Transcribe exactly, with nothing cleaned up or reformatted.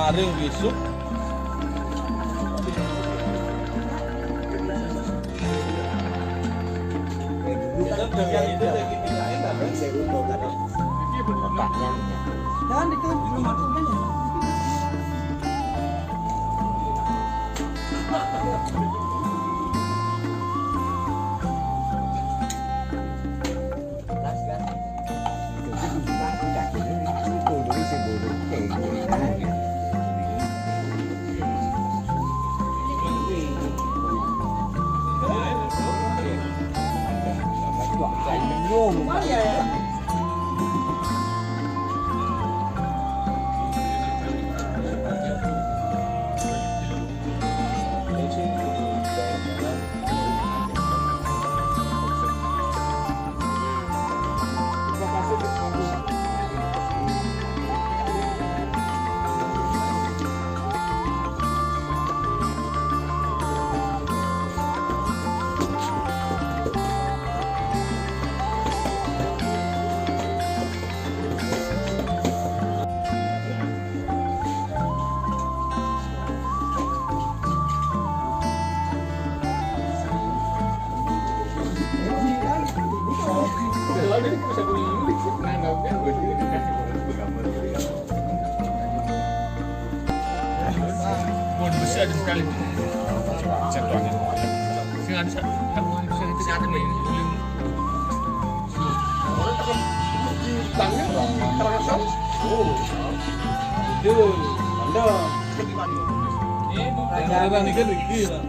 Hari besok. Jangan itu belum aku kan. Pohon besar ada sekali. Satu angin. Sing ada satu, satu angin besar itu satu main. Tangan di kerasan. Oh. Itu, anda. Ini bukan. Ada nih kan Riki lah.